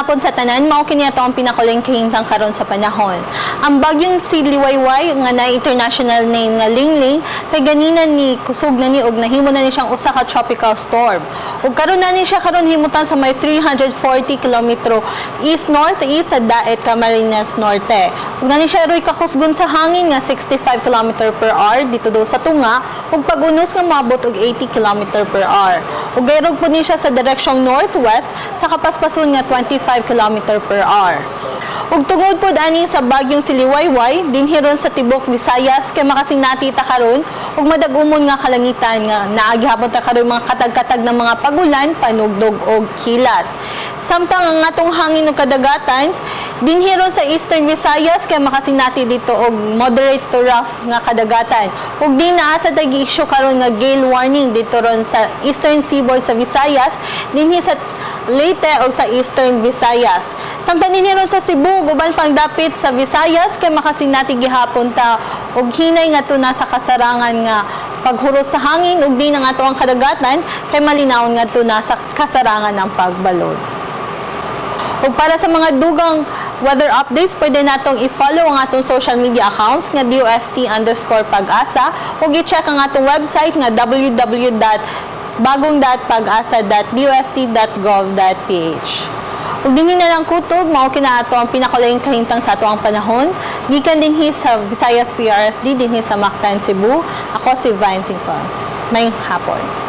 Hapon sa tanan, mao kini ato ang pinakuleng kahimtang karon sa panahon. Ang bagyong si Liwayway nga na international name nga Lingling kay ganina ni kusog na ni og nahimo na ni siyang usa ka tropical storm. Ug karon na ni siya karon himutan sa may 340 kilometro east northeast sa Daet, Camarines Norte. Ug na ni siya roy kakusgon sa hangin nga 65 kilometer per hour dito do sa tunga ug pag-unos nga moabot og 80 kilometer per hour. Ug gayrog po ni siya sa direksyong northwest sa kapaspason nga 25 kilometer per hour. Ug tungod pod ani sa bagyong si Liwayway, dinhi ron sa tibok Visayas kay makasinati ta karon ug madag-umon nga kalangitan nga naa gihapon ta karon mga katag-katag ng mga pagulan, panugdog og kilat. Samtang ang atong hangin ug kadagatan, dinhi ron sa Eastern Visayas kay makasinati dito og moderate to rough nga kadagatan. Ug di naa sa tag issue karon nga gale warning dito ron sa Eastern Seaboard sa Visayas, dinhi sa Leyte o sa Eastern Visayas. Samtang dinhi ron sa Cebu, uban pang dapit sa Visayas kay makasinati gihapon ta og hinay nga tuna sa kasarangan nga paghuros sa hangin ug di na nga ang kadagatan kay malinawon nga tuna sa kasarangan ng pagbalod. Ug para sa mga dugang weather updates, pwede natong i-follow ang atong social media accounts nga DOST_PAGASA ug i-check ang atong website nga www.bagong.pagasa.dost.gov.ph. Ug dinhi na lang kutob, mao kina ato ang pinakuleng kahimtang sa ato ang panahon. Gikan dinhi sa Visayas PRSD, dinhi sa Mactan, Cebu. Ako si Vine Singson. Maayong hapon.